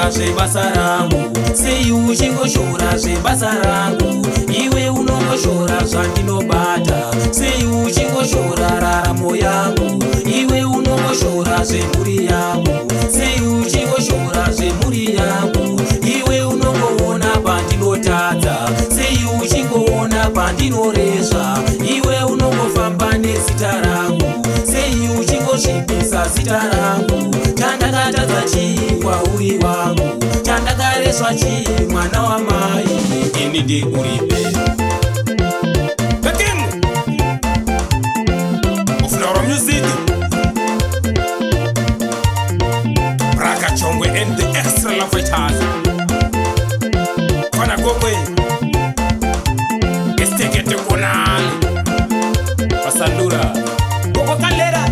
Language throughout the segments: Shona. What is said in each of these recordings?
Unongoshora zvebasa rangu, sei uchingoshora zvebasa rangu? Iwe unongoshora zvandinobata, sei uchingoshora raramo yangu? Iwe unongoshora zvemhuri yangu, sei uchingoshora zvemhuri yangu? Iwe unongoona pandinotadza, sei uchingoona pandinoresva? Iwe unongofamba nezita rangu, sei uchingosvibisa zita rangu? Chandakatadza chii kwauri wangu? Chandakaresva chii mwana wamai? Ini ndikuripe. The king of our music, Raka Chongwe and the extra love fighters. Fana Gokwe, Estekete Konali, Basandura, Koko Kalera,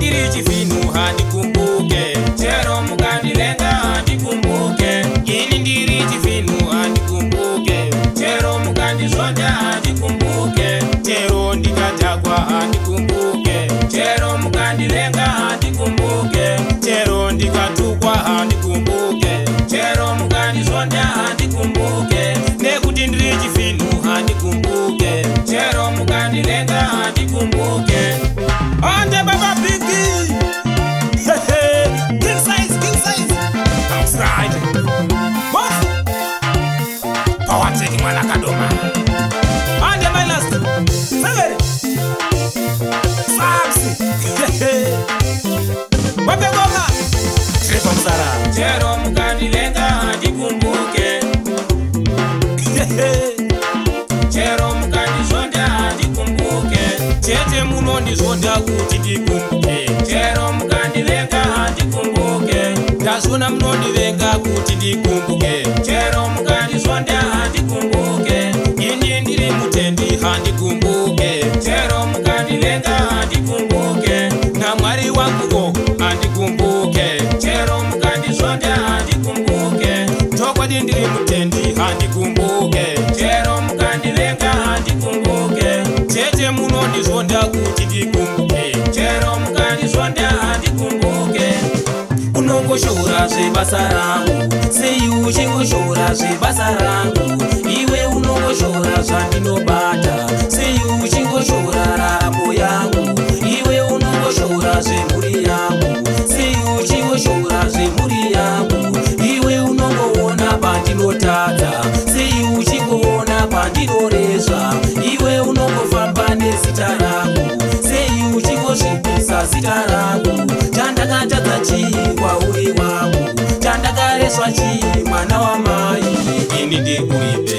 Iri chivinu handikumbuke, chero mukandivenga handikumbuke. Ini ndiri chivinu handikumbuke, chero mukandizvonda handikumbuke, chero ndikadhakwa handikumbuke, chero mukandivenga handikumbuke, chero ndikatukwa handikumbuke, chero mukandizvonda handikumbuke, nekuti ndiri chivinu handikumbuke, chero mukandivenga handikumbuke. Ande baba Biggie, king size, king size. Outside. Boss. Power taking mwana kadoma. Ande my last. Seven. Saxi. Wape goma. Trevor Msara. Chero mukandivenga handikumbuke. Chero mukandizvonda handikumbuke. Chete munondizvonda kuti ndikumbuke. Chero mukandivenga handikumbuke. Ndazvona munondivenga kuti ndikumbuke. Chero mukandizvonda handikumbuke. Ini ndiri mutendi handikumbuke. Chero mukandivenga handikumbuke. NaMwari wanguwo handikumbuke. Chero mukandizvonda handikumbuke. Chokwadi ndiri mutendi handikumbuke. Chero mukandivenga handikumbuke. Chete munondizvonda kuti ndikumbuke. Chero mukandizvonda handikumbuke. Unongoshora zvebasa rangu, sei uchingoshora zvebasa rangu? Iwe unongoshora zvandinobata, sei uchingoshora raramo yangu? Iwe unongoshora zvemhuri yangu, sei uchingoshora zvemhuri yangu? Iwe unongoona pandinotadza, sei uchingoona pandinoresva? Iwe unongofamba nezita rangu, sei uchingosvibisa zita rangu? Chandakatadza chii kwauri wangu? Chandakaresva chii mwana wamai? Ini ndikuripe.